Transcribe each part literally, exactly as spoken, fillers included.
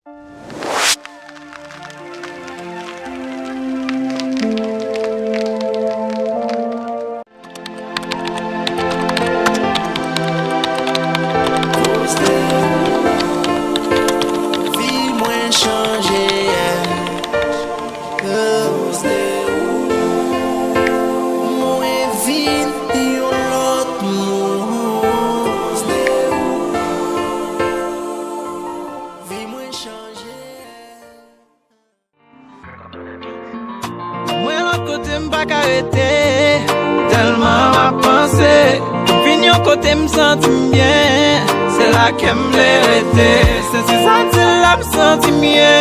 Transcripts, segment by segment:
Koz de ou, vi mwen chanje. Koz de ou, mwen vin yon lòt moun. Koz de ou, vi mwen chanje. Mwen lòt kote m pa ka rete, tèlman m ap panse. Vin yon kote m santi m byen, se la ke m vle rete. Se si sa di la m santi m ye,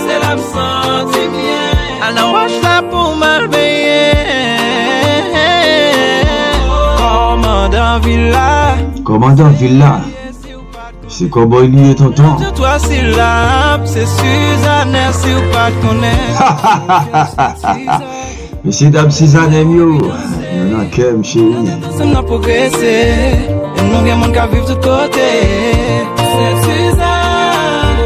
se la m santi m ye. Al nan wòch la pou m al benyen. Kòmandan vil la. Kòmandan vil la. Se kòbòy li ye, tonton. Twa silab, se Suzanne, si w pa t konnen. Mesye dam Suzanne m yo, nou nan kè m, cheri. Ansanm n ap pwogrese, e nou gen moun k ap viv tout kote. Sent Suzanne,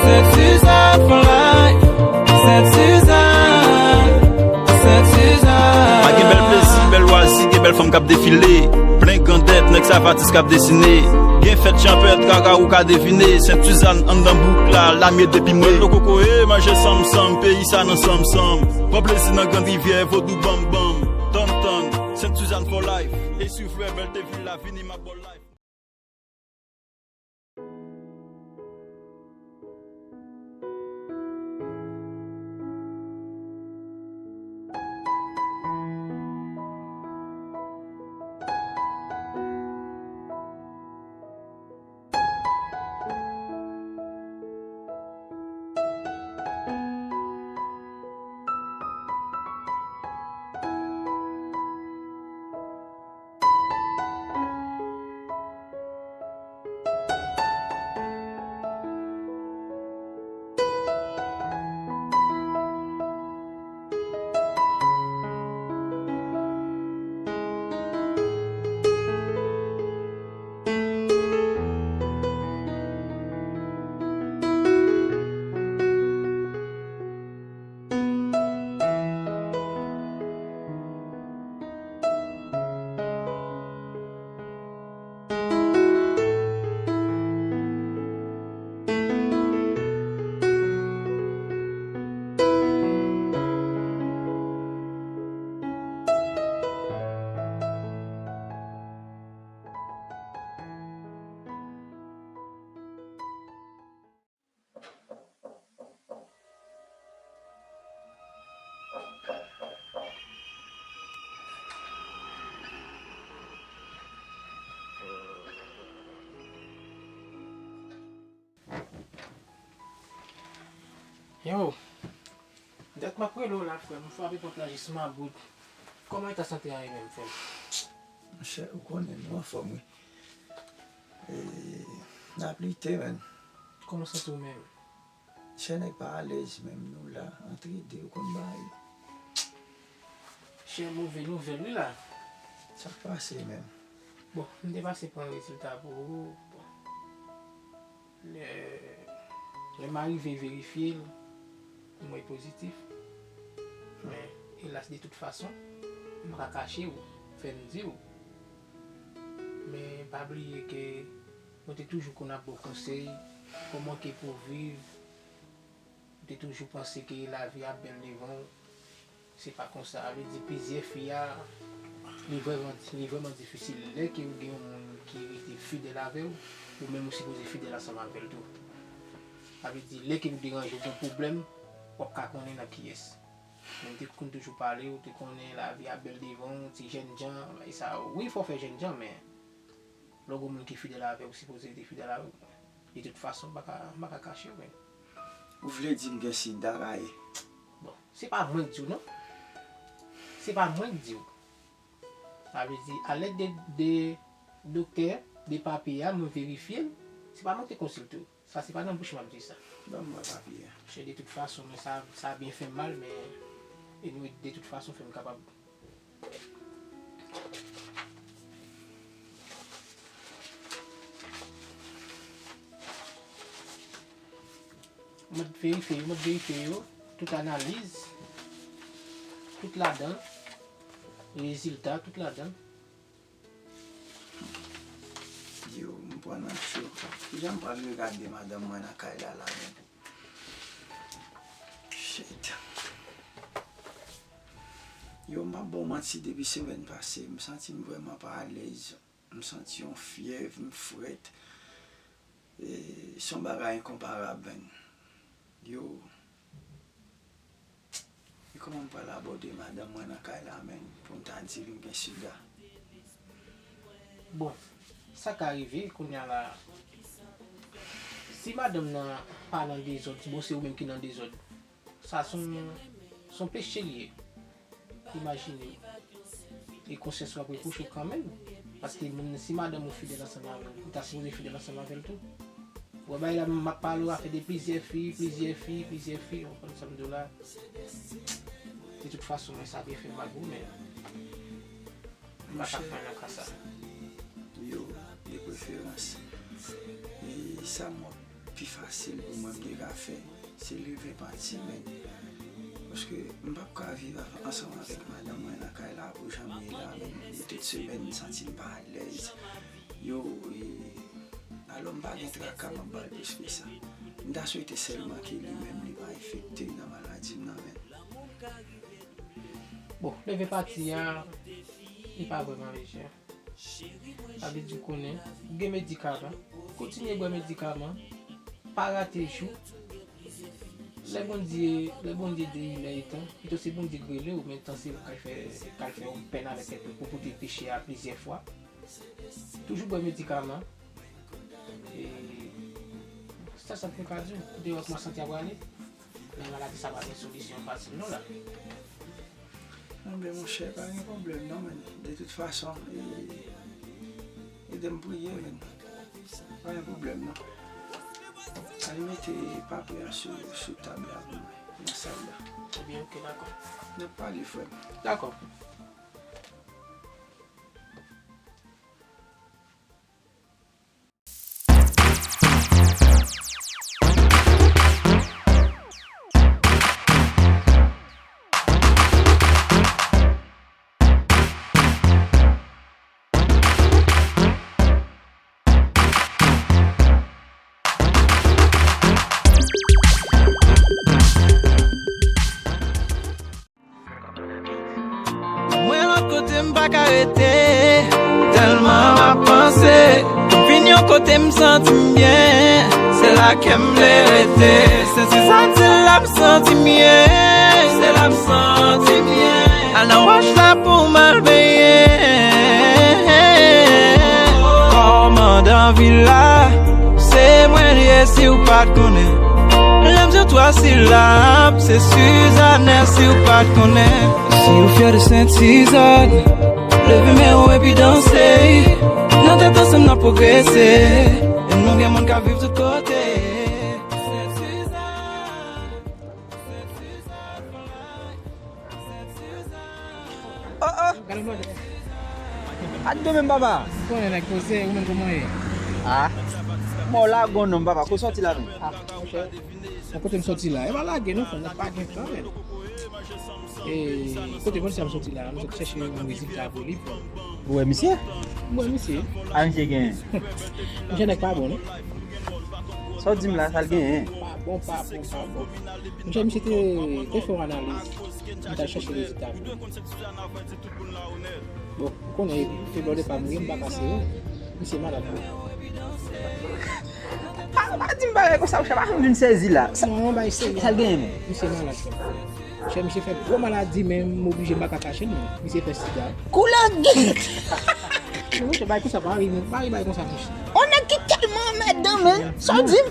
Sent Suzanne for life. Sent Suzanne, Sent Suzanne. Pa gen bèl plezi, bèl lwazi, gen bèl fanm k ap defile. Plen grandèt, nèg savatis k ap desine. Gen fèt chanpèt, kaka ou ka devine. Sent Suzanne anndan bouk la, lamye depi mwen. Loko kokoye, manje sanm sanm, peyi sa nan sanm sanm. Pran plezi nan Grand Rivyè, vodou banm banm. Tann tann, Sent Suzanne for life. E si w vle bèlte vil la, vini m ap ba w life. Yo, dat m ap rele w la, frè m. M frape pòt la jis mabout. Kòman eta sante a ye menm, frè m? Monchè, ou konnen nou anfòm, wi. E, n ap lite, menn. Kòman w santi w menm? Chè nèg pa alèz menm, nou la, antre de, ou konn bagay. Chè, move nouvèl wi la. Sa k pase menm? Bon, m te pase pran rezilta pou ou. Bon. Lè, lè m arive verifye l, mwen pozitif. Men, elas, de tout fason, m pa ka kache w, fè m di w. Men, pa bliye ke mwen te toujou konn ap ba w konsèy, kòman ke pou w viv. Ou te toujou panse ke lavi a bèl devan w. Se pa konsa. Sa vle di plizyè fi a, li vrèman, li vrèman difisil. Lè ke ou gen yon moun ki rete fidèl avè w, ou menm ou sipoze fidèl ansanm avè l tou. Sa vle di, lè ke ou deranje, ou gen pwoblèm, w ap ka konnen nan kiyès. Men m te konn toujou pale, ou te konnen lavi a bèl devan w, ti jènjan, bagay sa yo. Wi, fò w fè jènjan, men lè w gen moun ki fidèl avè w, ou sipoze rete fidèl avè w. De tout fason, m pa ka, m pa ka kache w, men. Ou vle di m gen sida, Raye? Bon, se pa mwen k di w, non. Se pa mwen k di w. Sa vle di, alèd de, de doktè, de papye a, mwen verifye l. Se pa mwen ki te konsilte w. Sa se pa nan bouch m ap di sa. Ban m wè papye a. Chè, de tout fason, men sa, sa byen fè m mal, men anyway, de tout fason, fè m kapab. Bon, Mwen t verifye yo, mwen t verifye yo, tout analiz, tout ladan, rezilta, tout ladan. Yo, m pran nan cho. Kijan m pral regade madanm mwen nan kay la la menm? Shit. Yo, m p ap ba w manti, depi semèn pase, m santi m vrèman pa alèz. M santi yon fyèv, m frèt. E, se yon bagay enkonparab, menn. Yo. E kòman m pral abòde madanm mwen nan kay la, menn, pou m ta di l m gen sida? Bon, sa ka rive, kounye a la, si madanm nan pa nan dezòd, bon, se ou menm ki nan dezòd, sa se yon, se yon peche li ye. Imajine w. E konsyans ou ap repwoche w kanmenm. Paske moun, si madanm ou fidèl ansanm avè w, ou ta sipoze fidèl ansanm avè l tou. Ou wè bagay la, m ap pale w afè de plizyè fi, plizyè fi, plizyè fi, w konprann sa m di w la. De tout fason, mwen sa byen fè m mal pou ou, men m pa ka fè anyen nan ka sa. Yo, de preferans. E sa m wè pi fasil pou mwen m te ka fè, se leve pati, menn. Paske m p ap ka viv av- ansanm avèk madanm mwen nan kay la pou jan m ye la, menn. E tout semèn, m santi m pa alèz. Yo, e, alò m pa gen traka m ap ba l plis ke sa. M ta swete sèlman ke li menm li pa enfekte nan maladi m nan, menn. Bon, leve pati a, li pa vrèman leje. Sa vle di w konnen, gen medikaman, kontinye bwè medikaman, pa rate jou. Lè Bondye, lè Bondye di lè e tan, pito se Bondye k rele w, men tan se ou k al fè, k al fè yon pèn avèk tèt ou pou pote peche a plizyè fwa. Toujou bwè medikaman. E sèl sa m ka di w, deyò kòman santi a prale. Men maladi sa pa gen solisyon fasil non la. Enben monchè, pa gen pwoblèm non, men de tout fason, e, ede m priye, men pa gen pwoblèm non. Al mete papye a sou, sou tab la pou mwen, nan sal la. Ebyen, ok, dakò. N ap pale, frè m. Dakò. Mwen lòt kote m pa ka rete, tèlman m ap panse. Vin yon kote m santi m byen, se la kè m vle rete. Se ti zòn se la m santi m ye, se la m santi m ye. Al nan wòch la pou m al benyen. Kòmandan vil la, se mwen l ye si w pa t konnen. Lè m di w twa silab, se Suzanne si w pa t konnen. Si w fyè de Sent Sizàn, leve men w epi danse. Nan tèt ansanm n ap pwogrese. E nou gen moun k ap viv tout kote. Sent Sizàn, Sent Sizàn. Oh, oh. Gade mwen. Ak de menm papa. Konnen nèg poze, ou menm kòman w ye? Ah. Mò lagon non papa, ko sòti la menm? Ah, monchè. Bon, kote m sòti la, e pa lage non, frè, nèg pa gen tan menm. E kote mwen sa m sòti la, m sot chèche yon rezilta pou li, frè. Ou wè misye? M wè misye. A misye genyen? Monchè, nèg pa bon non. Sa w di m la, sa l genyen? Pa bon, pa bon, pa bon. Monchè, misye te, te fè yon analiz. M t al chèche rezilta pou li. Bon, ou konnen, epi lòt de pa m ye, m pa ka serye. Misye malad wi. Pa, pa di m bagay konsa, monchè, pa janm vin sezi la. Sa, non, bay sezi. Sa l genyen menm? Misye malad, frè. Monchè, misye fè gwo maladi, men m oblije, m pa ka kache l, men misye fè sida. Koulè gèt! Non, monchè, bay konsa, pa ri, non. Pa ri, bay konsa, monchè. On nèg ki tèlman anmèdan, men. Sa w di m?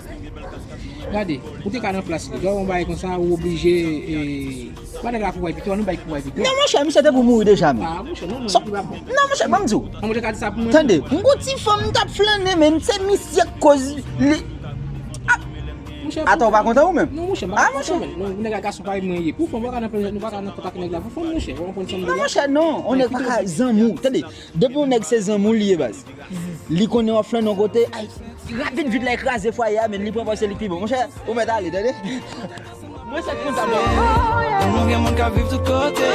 Gade, ou te ka nan plas li. Lè w wè yon bagay konsa, ou oblije, e, ba nèg la kouraj pito, annou bay kouraj pito. Non, monchè, misye te pou mouri deja, men. Ah, monchè, non, non, li pa bon. Non, monchè, ban m di w. An, monchè ka di sa pou mwen. Tande, m gon ti fanm, m t ap flannen, men se misye k koz li. Ah, Atò, ou pa kontan ou menm? Non, monchè, m pa kontan, men. Non, nèg la gason parèy mwen ye. Pou fanm, ou pa ka nan, nou pa ka nan kontak nèg la pou fanm, monchè. Ou konprann sa m di la? Non, monchè, non. On nèg pa ka zanmi w. Tande, depi on nèg se zanmi w li ye, baz. Li konnen w ap flannen yon kote, ay, rapid vit la, li kraze fwaye a, men li pran pòz se li k pi bon. Monchè, ou mèt ale, tande. Mwen se konsa, mwen. Nou gen moun k ap viv tout kote.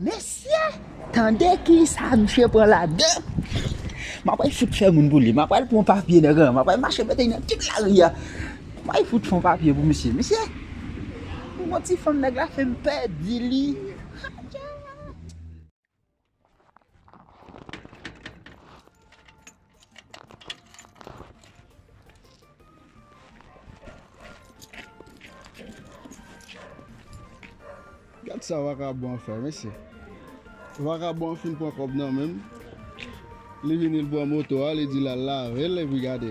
Mesye, tande kisa misye pran ladan. M ap al fout fè moun pou li. M ap al pran papye nèg la. M ap al mache mete nan tout lari a. M ap al fout fè yon papye pou misye. Misye, yon ti fanm nèg la fè m pèdi li. Gad sa vakabon an fè, mesye. Vakabon an fin pran kòb nan men m. Li vini, li pran moto a, li di l al lave l, epi gade.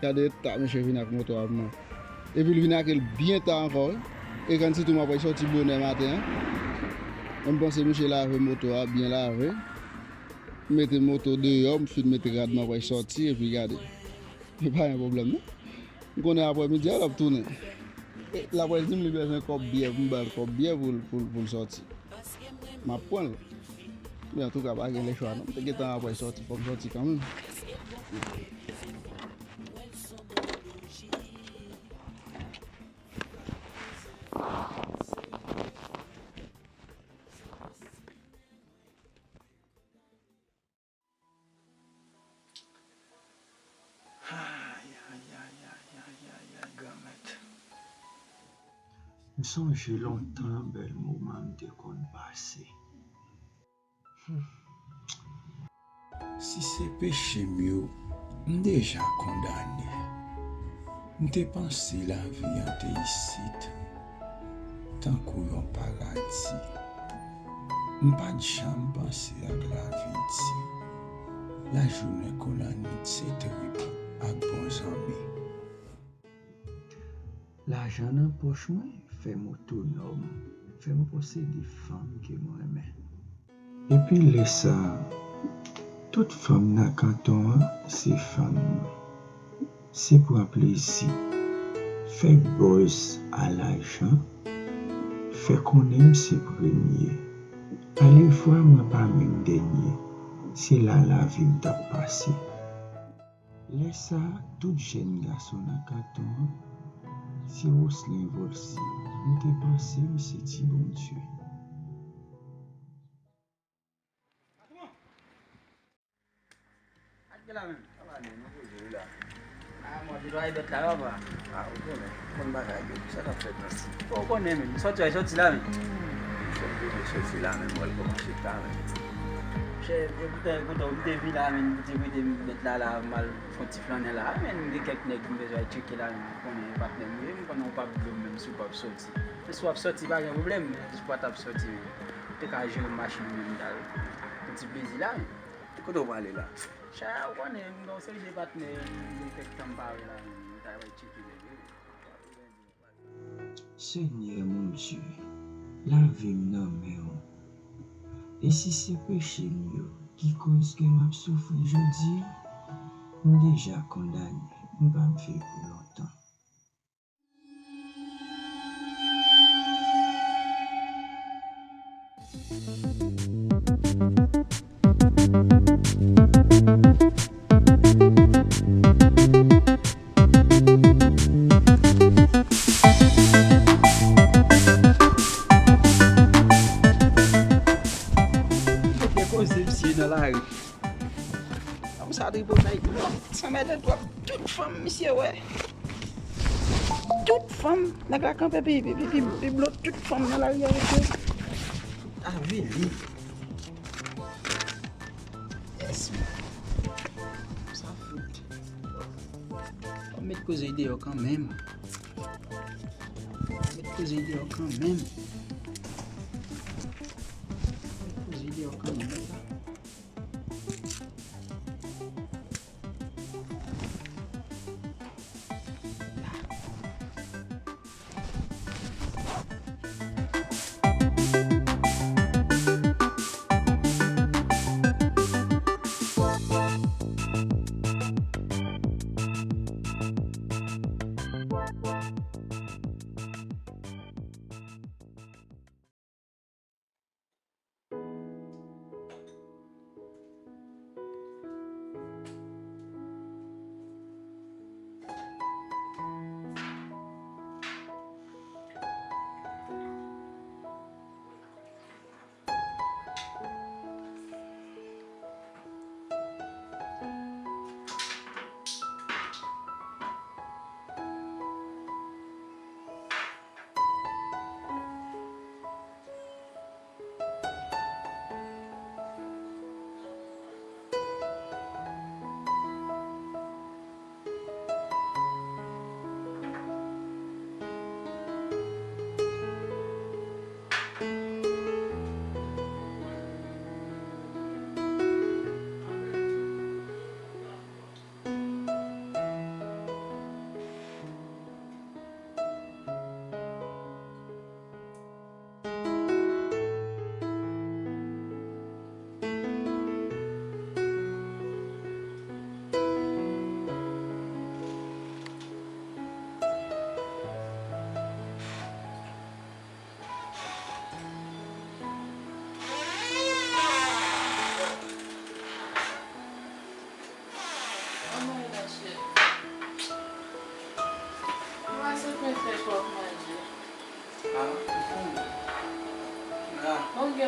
Gade eta misye vin ak moto a pou mwen. Epi l vin ak l byen ta ankò, wi. E kansitou m ap sòti bonè maten an. M panse misye lave moto a, byen lave. M mete moto deyò, m fin mete rad m ap sòti, epi gade. E pa gen pwoblèm, non. M konnen aprèmidi a, l ap tounen. E l ap di m li bezwen kòb byè, pou m ba l kòb byè pou l, pou l, pou l sòti. M ap pran l. Men antouka, pa gen lechwa, non. M te gentan ap sòti, fò m sòti kanmenm. Ay, ay, ay, ay, ay, ay, Granmèt. M sonje lontan bèl moman m te konn pase. Hmm. Si se peche m yo, m deja kondane. M te panse lavi an te isit, tankou yon paradi. M pa t janm panse ak lavi di. Lajounen kou lannwit se trip ak bon zanmi. Lajan nan pòch mwen fè m otonòm, fè m posede fanm ke m renmen. Epi lè sa a, tout fanm nan kanton an se fanm mwen. Se pran plezi, fè buzz a lajan, fè konnen m se premye. Alevwa mwen pa menm dènye, se la lavi m t ap pase. Lè sa a, tout jèn gason nan kanton an, se Roslin Volcy. M te panse m se ti Bondye. Ak la menm, papa, nou poze wi la. Ah, mwen te dwa bèt la, papa. Ah, ou konnen, konn bagay yo, sa k ap fèt la. Ou konnen menm, sòti, sòti la menm. Sòti, sòti la menm, mwen kòmanse ta menm. Chè, e poutan, e poutan, ou te vin la menm, ou te mete bèt la la, m al fè yon ti flannen la, menm gen kèk nèg m bezwen tcheke la menm, ou konnen e patnè m ye, m konnen ou p ap blo menm si w p ap sòti. Men si w ap sòti, pa gen pwoblèm, si w pa t ap sòti menm. Ou te ka jere machin ou menm, m t al yon ti plezi la menm. Kote w prale la? Chè, ou konnen, m gen yon seri de patnè, m gen kèk tan m pa wè la, m ta pral tcheke nèg yo. Senyè Bondye, lavi m nan men w. E si se peche m yo ki koz ke m ap soufri jodi a, m deja kondane, m p ap viv pou lontan. Mete koze misye nan lari. Fanm sa tripotay twòp, sa mède twòp. Tout fanm misye wè. Tout fanm, nèg la kanpe pi, pi, pi, pi, pi blo tout fanm nan lari avèk yo. Avili. Yes, man. Sa fout. Fò m met koze deyò kanmenm. Met koze deyò kanmenm. Met koze deyò kanmenm.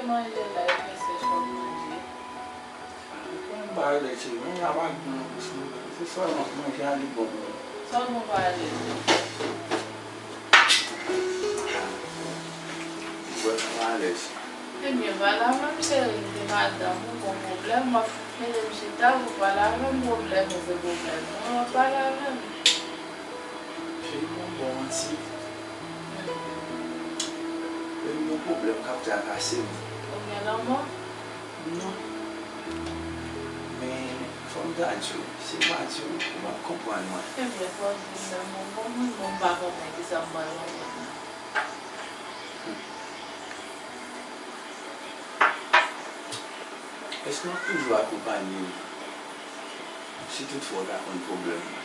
Manje la, e pen sèch w ap manje. Mwen pa alèji, mwen la pa gen nan bouch mwen. Se sèlman manje a li bon pou mwen. Sa w bon pa alèji? Mwen pa alèji. Ebyen, pale avè m, cheri, m se madanm ou, gon pwoblèm, w ap mete m chita pou w pale avè m, pwoblèm ou se pwoblèm mwen, w ap pale avè m. Cheri, m ap ba w manti. Epi yon pwoblèm k ap trakase m. Ou gen lanmò? Non. Men, fò m ta di w, si m pa di w, ou p ap konprann mwen. Ebyen, fò w di m lanmò, bon, mwen, bon, m pa konnen kisa m pral konprann nan. Èske w ap toujou akonpanye m si toutfwa w ta konn pwoblèm mwen?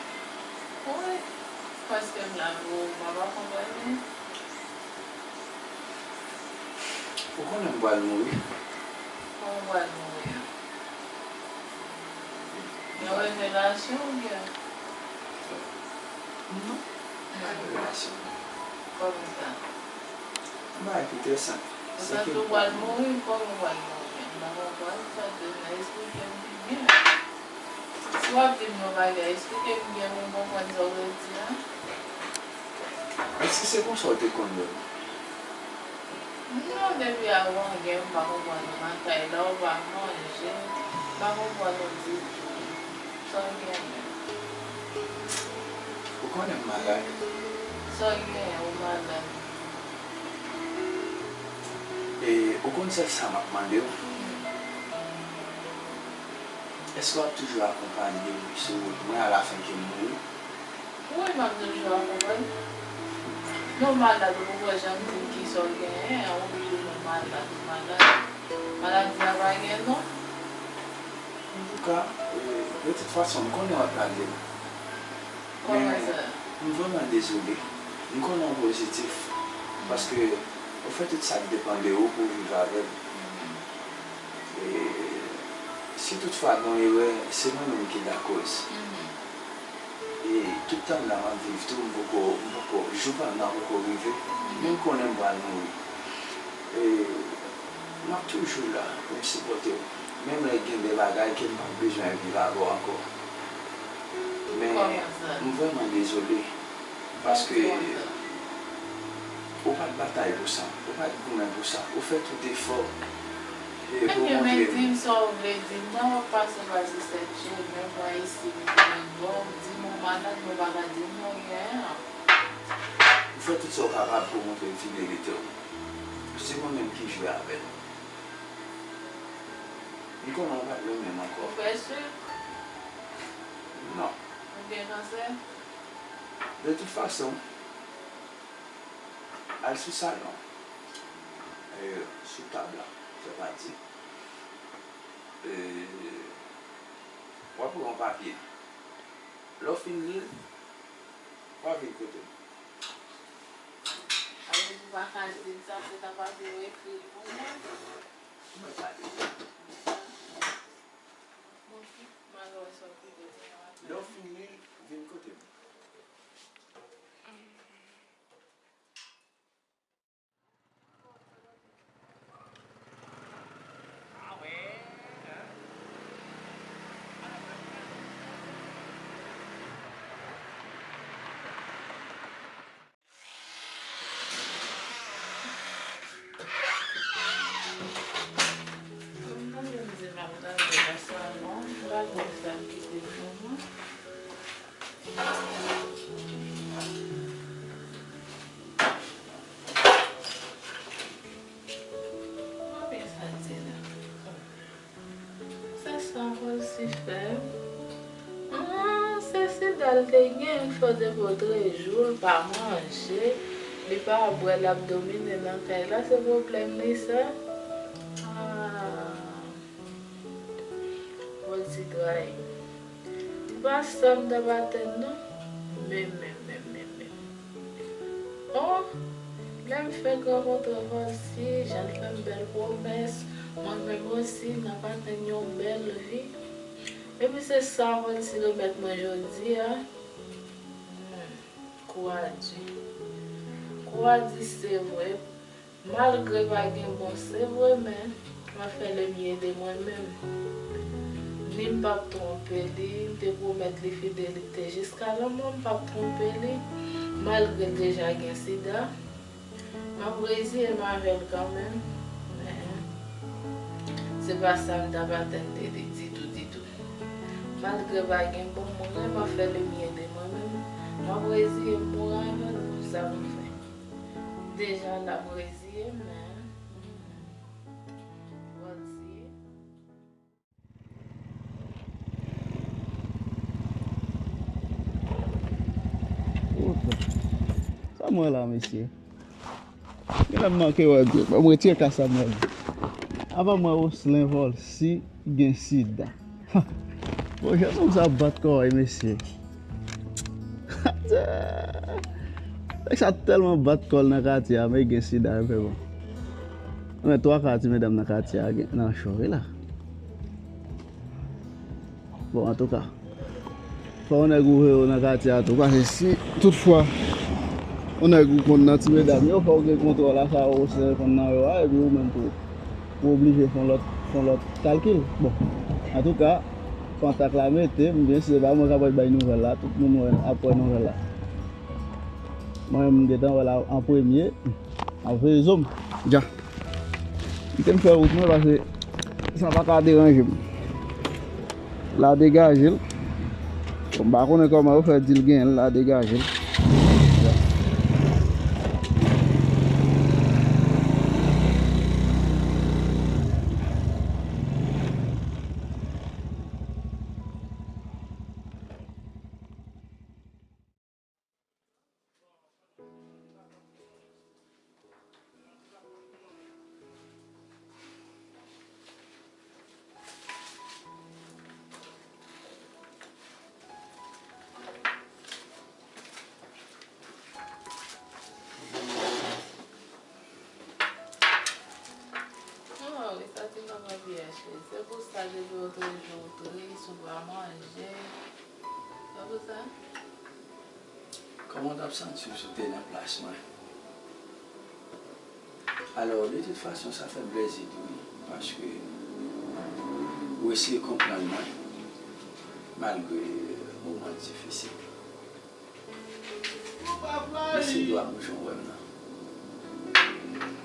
Wi, paske m la pou ou, m ap akonpanye. Ou konnen m pral mouri? Kòman w pral mouri a? Yon revelasyon oubyen? Non, pa revelasyon. Kòman sa? Yon bagay ki trè senp. Ou santi w pral mouri, kòman w pral mouri? M pa konprann, sa te nan esplike m pi byen. Si w ap di m yon bagay, esplike m byen pou m konprann sa w vle di a. Èske se konsa w te konn wè m? Non, depi avan yè, m pa konprann ou nan kay la, ou pa manje, m pa konprann ou ditou. Sa w gen menm? Ou konnen m malad. Sa w gen, ou malad. E ou konn sèl sa m ap mande w? Èske w ap toujou akonpanye m sou wout mwen alafen ke m mouri? Wi, m ap toujou akonpanye. Non, malad, ou poko janm di m kisa w genyen, ou toujou malad, ou malad. Maladi a pa gen non. Antouka, e, de tout fason, m konnen w ap lage m. Kòman sa? Men, m vrèman dezole. M konnen w pozitif. Paske ou fè tout sa k depann de ou pou w viv avè m. E, si toutfwa gen yon erè, se mwen menm ki lakòz. E tout tan m la m ap viv tou, m poko, m poko, jou pa m nan poko rive. Men m konnen m pral mouri. E m ap toujou la pou m sipòte w. Menm lè gen de bagay ke m p ap bezwen viv avè w ankò. Men, m vrèman dezole. Paske ou pa t batay pou sa, ou pa t goumen pou sa, ou fè tout efò e pou w montre m. Ebyen, men di m sa w vle di m nan, w ap pase pa sou sèt je, men pran isi m, m bò, di m ou malad, men w pa ka di m non, gen an. Ou fè tout sa w kapab pou w montre m fidelite w. Se mwen menm ki jwe avè l. M konnen w pa t renmen m ankò. Ou fè sik? Non. Ou gen kansè? De tout fason, al sou salon, e, sou tab la, fè pati. E, w ap pran yon papye. Lè w fin li l, w a vin kote m. Sa vle di w pa ka di m sa, se nan papye w ekri l pou mwen? Mwen pa li. Bon, m al wè sa w ekri nan papye. Lè w fin li l, vin kote m. Konbyen sa te la? Se sa Rolsi fè. Ah, se sida l te gen, fè w depi w treze jou, l pa manje, li pa bwè, l ap domine nan kay la, se pwoblèm li sa? Ah. Rolsi trayi m. Se pa sa m t ap atann non. Men, men, men, men, men. Oh, lè m fèk rankontre Rolsi, jan l fè m bèl pwomès, mwen menm osi, m ap atann yon bèl vi. Epi se sa Rolsi remèt mwen jodi a. Hmm, kou a di. Kou a di se vre. Malgre pa gen bon, se vre, men m ap fè le mye de mwen menm. Ni m p ap twonpe li, m te pwomèt li fidelite jiska lanmò, m p ap twonpe li. Malgre l deja gen sida, m ap reziye m avè l kanmenm. Men, se pa sa m t ap atann de li ditou, ditou. Malgre pa gen bon, mwen, m ap fè le mye de mwen menm. M ap reziye m mouri avè l pou sa pou fè. Deja, l ap reziye, men, hmm, pral di. Oto. Sa m wè la, mesye? Genlè m manke wè byen. Ban m retire kasa m wè byen. Avan m wè Roselin Volcy gen sida. Bon, jan nonm sa bat kò w, mesye. Nèg sa tèlman bat kò l nan katye a, men gen sida, men bon. Men twa ka ti medam nan katye a gen nan cho wi la. Bon, antouka, fò yon nèg ouvè yo nan katye a tou, paske si toutfwa yon nèg ou konn nan ti medam yo, fò w gen kontwòl a sa yo se konn nan yo a, epi ou menm tou, ou oblije fè yon lòt, fè yon lòt kalkil. Bon, antouka, kontak la mete, m byen si se pa mwen k ap bay nouvèl la, tout moun wè ap wè nouvèl la. Mwen menm, m gentan wè l an premye, m ap veye zo m. Dja. Kite m fè wout mwen, paske sa pa ka deranje m. La degaje l. Bon, m pa konnen kòman yo fè di l genyen l, la degaje l. Oh, wi, sa ti manman vye achte. Se pou sa depi otrejou ou tris, ou pa manje. Se pou sa? Kòman w t ap santi w si w te nan plas mwen? Alò, de tout fason, sa fè m plezi tou, wi, paske ou eseye konprann mwen, malgre moman difisil. Men se dwa m jan w wè m nan.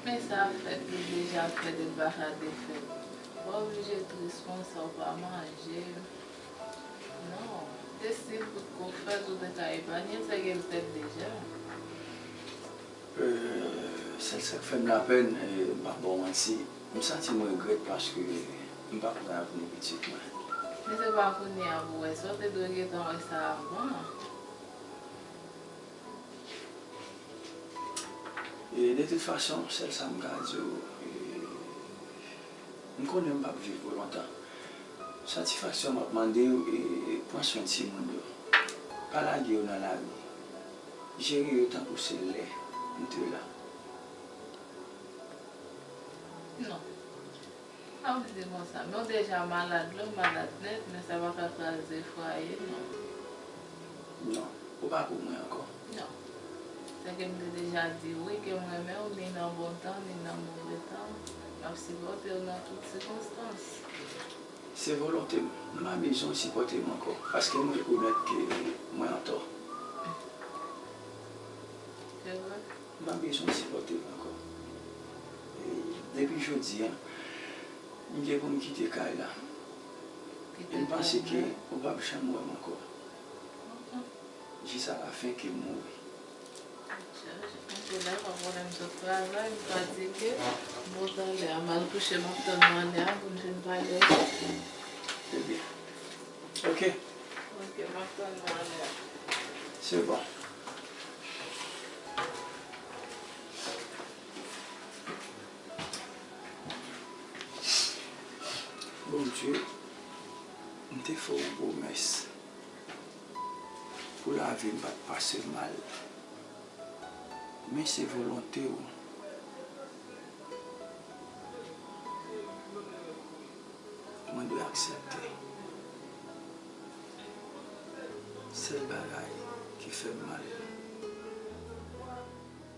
Men sa fèt, li deja fèt, li pa ka defèt. Ou pa oblije tris konsa, ou pa manje. Non, te si tout kou fèt, ou te ka epanye l, sa gen l fèt deja. Euh, sèl sa k fè m lapèn, euh, m p ap ba w manti, m santi m regrèt paske m pa t wè avni pitit mwen. Men se pa kounye a pou w wè sa, w te dwe gentan wè sa avan. E de tout fason, sèl sa m ka di w, e, m konnen m p ap viv pou lontan. Satisfaksyon m ap mande w, e, pran swen timoun yo. Pa lage yo nan lari. Jere yo tankou se lè m te la. Non. Pa vle di konsa. Men w deja malad, lè w malad nèt, men sa pa ka kraze fwaye, non. Non, ou pa pou mwen ankò. Non. Sèke m te deja di w, wi, ke m renmen w, ni nan bon tan, ni nan move tan. M ap sipòte w nan tout sikonstans. Se volonte m. M pa bezwen w sipòte m ankò, paske m rekonèt ke mwen antò. Se vre. M pa bezwen w sipòte m ankò. E depi jodi a, m gen pou m kite kay la. E m panse ke ou p ap janm wè m ankò. Jiska lafen ke m mouri. Ok, dakò, pwoblèm sot travay, m fatige. Bon, talè a, m al kouche, m ap tann ou anlè a pou n fin pale. Se byen. Ok. Ok, m ap tann ou anlè a. Se bon. Bondye, m te fè w pwomès pou lavi m pa t pase mal. Men se volonte w. Mwen dwe aksepte. Sèl bagay ki fè m mal,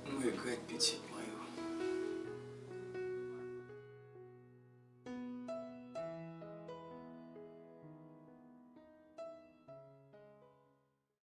m regrèt pitit mwen.